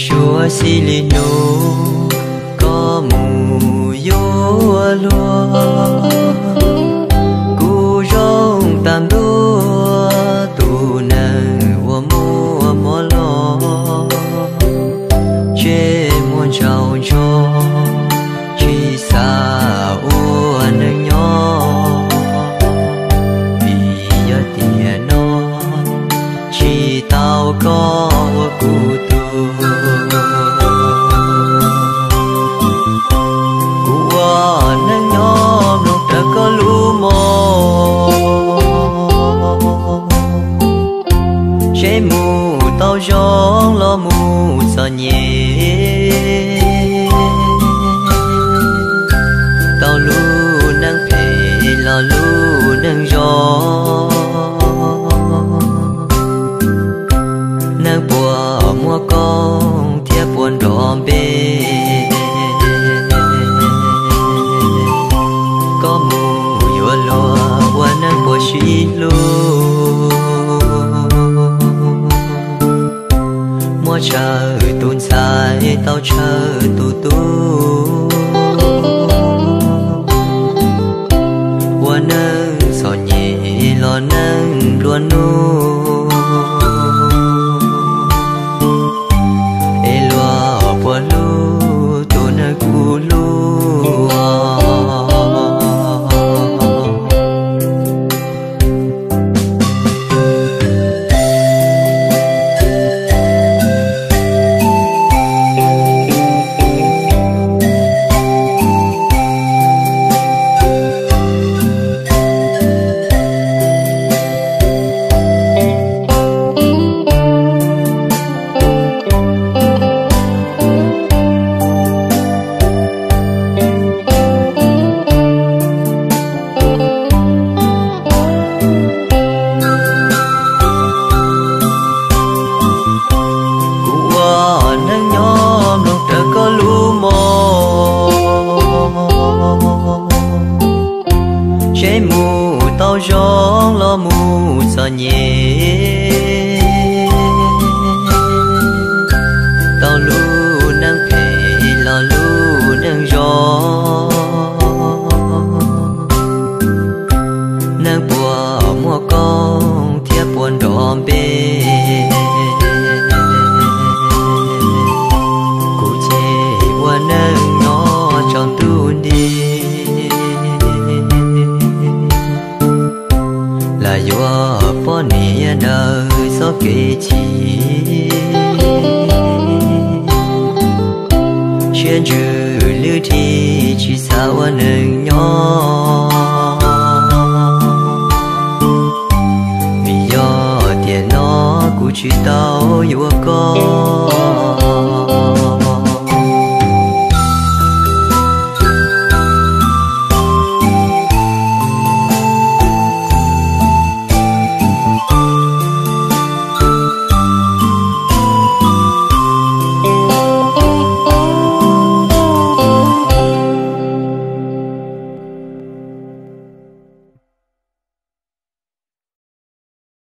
Suav xij li hnub koj mus yuav luag, kuv zoo tas ntua tus neeg uas muaj mob los, ntsej muag ntsaus ntshov, tsis xav ua neej nyob. Vim yog tiam no tsis tau koj ua kuv tug. Kuv ua neej nyob mloog raws koj lub mos, seb mus tau zoo los mus txom nyem, tau lub neej phem los lub neej zoo. Neeg puas muaj koob thiab puas nrov npe, koj mus yuav luag ua neeg puas sib hlub. Muab tshaw tus ntxhais tau tshaw tus tub, ua neej txom nyem los neej nplua nuj, es luag puas hlub tus neeg kuv hlub. Kuv ua neej nyob mloog raws koj lub mos, seb mus tau zoo los mus txom nyem, tau lub neej phem los lub neej zoo. Neeg puas muaj koob thiab puas nrov npe, kuv ces ua neej nyob tsaus ntuj nti, lam yuav poj niam daws txoj kev chim, siab ntsws lwj dhi tsis xav ua neej nyob.